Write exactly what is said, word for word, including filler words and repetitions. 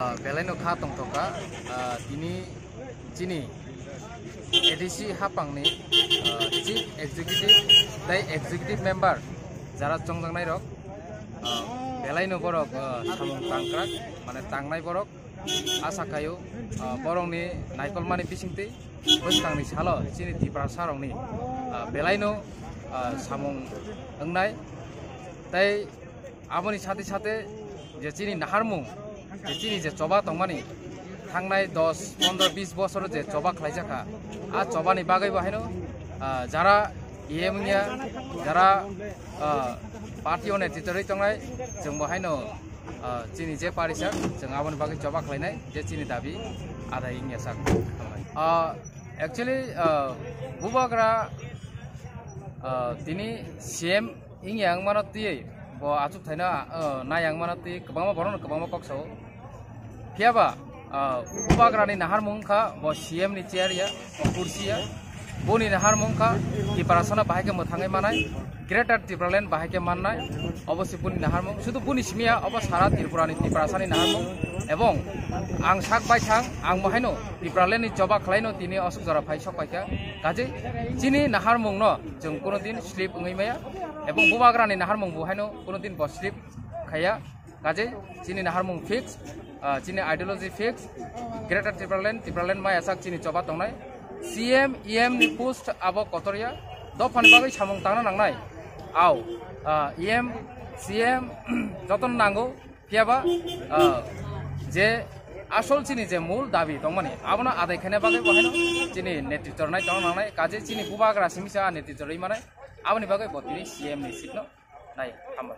Ah, belai no kha tongthok kha, ah, tini chini A D C hapang ni, ah, Chief Executive tei Executive Member jara chongjaknai rok, ah, belai no borok, ah, samung tangkrak, mane tangnai borok, asa kaio, ah, borok ni naikolmani bisingtwi bwskang ni salo chini Tiprasa rok ni, ah, belai no, ah, samung wngnai tei Aboni sate sate je chini naharmung, je chini je choba tongmani, thangnai dos, pondro, bis bosoro je choba khlaijak kha, a chobani bagwi bo haino, ah, jara E M wngya, jara, ah, party o netritwrwi tongnai, chwng bo haino, ah, chini je parisa, chwng aboni bagwi choba khlainai, je chini dabi adai wngya sak. Ah, actually, ah, bubagra, ah, tini C M wngya wngmano twiwi bo achuk thaino, ah, nai wngmano twiwi kwbangma borokno kwbangma kok sao. Phiyaba, ah, bubagrani naharmung wngkha bo C M ni chair ya, bo kursi ya. Boni naharmung wngkha Tiprasano bahai khe mwthangwi manai, Greater Tipraland bahai khe mannai, obo se boni naharmung. Sudu boni simi ya, obo sara Tripurani Tiprasani naharmung. Ebong ang sak bai thang, ang bo haino Tipraland ni choba khlaino tini aswk jora phai sok paikha. Kaje chini naharmung no chwng kuno din slip wngwi maya, ebong bubagrani naharmung bo haino kuno din bo slip khaya. Kaje chini naharmung fix, ah, chini ideology fix, Greater Tipraland, Tipraland maya sak chini choba tongnai. C M, E M ni post abo kotorya, dophani bagwi samung tangna nangnai. Au, ah, E M, C M, jotono nango, phiyaba, ah, je asol chini je mul dabi tongmani, abono adai khaina bagwi bo haino chini netritw rwnai tongna nangnai, kaje chini bubagra simi sa netritw rwi manai, aboni bagwi bo tini C M ni seat no nai, hambai.